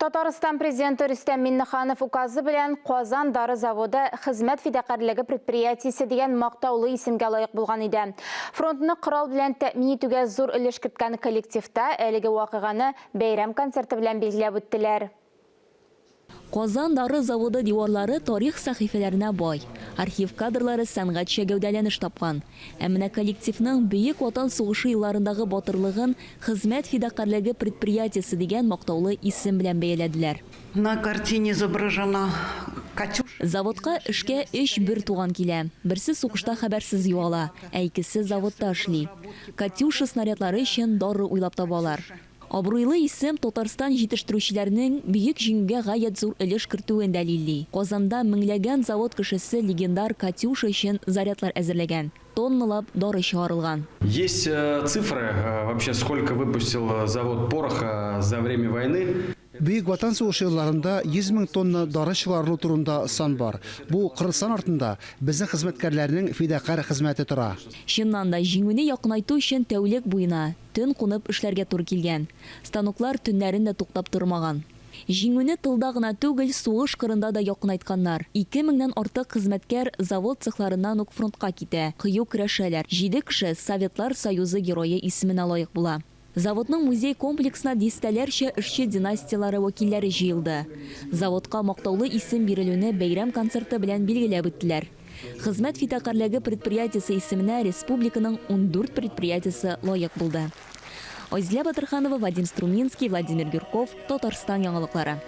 Татарстан Президенты Рөстәм Миңнеханов указы белән Казан дары заводы Хезмәт фидакарьлеге предприятиесе дигән мактаулы исемгә лаек булган иде. Фронтны корал белән тәэмин итүгә зур өлеш керткән коллективта әлеге вакыйганы бәйрәм концерты белән билгеләп үттеләр. Казан дары заводы диварлары тарих сәхифәләренә бай. Архив кадрлары сәнгатьчә гәүдәләнеш тапкан. Ә менә коллективның Бөек Ватан сугышы елларындагы батырлыгын Хезмәт фидакарьлеге предприятиесе дигән мактаулы исем белән бәяләделәр. На картине изображена Катюша. Заводка эшкә өч бертуган килә. Берсе сугышта хәбәрсез югала, ә икесе заводта эшли. Катюша снарядлары өчен дары уйлап табалар. Абруйлы исем Татарстан җитештерүчеләренең Бөек Җиңүгә гаять зур өлеш кертүен дәлилли. Казанда меңләгән завод кешесе легендар Катюша өчен зарядлар әзерләгән, тонналап дары чыгарылган. Есть цифры вообще сколько выпустил завод пороха за время войны? Бөек Ватан сугышы елларында 100 мең тонна дары чыгарылу турында сан бар. Бу кыр сан артында безнең хезмәткәрләрнең фидакарь хезмәте тора. Чыннан да, җиңүне якынайту өчен тәүлек буена, Төн кунып эшләргә туры килгән. Станоклар төннәрен дә туктап тормаган. Җиңүне тылда гына түгел, сугыш кырында да якынайтканнар. Ике меңнән артык хезмәткәр завод цехларыннан ук фронтка китә, кыю көрәшәләр. Җиде кеше Советлар Союзы Герое исеменә лаек була. Заводның музей комплексына дистәләрчә эшче династияләре вәкилләре җыелды. Заводка мактаулы исем бирелүне бәйрәм концерты белән билгеләп үттеләр. Хезмәт фидакарьлеге предприятиесе исеменә республиканың 14 предприятиесе лаек булды. Айзилә Батырханова, Вадим Струминский, Владимир Юрков, Татарстан яңалыклары.